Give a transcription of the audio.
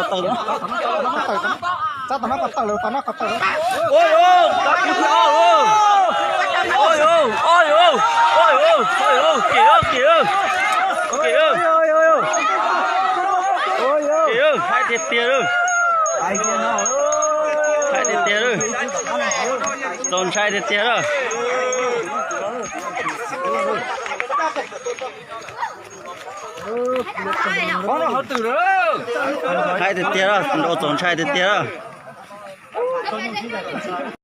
ko taw. Txab tom no ko taw lawm, tom no ko taw lawm. Ua, ua, ua, ua, ua, kev, kev, kev, kev, haib tiag tiag lawm. Haib tiag tiag lawm. Txaus ntshai tiag tiag lawm. Haib tiag tiag lawm, nrau txaus ntshai tiag tiag lawm.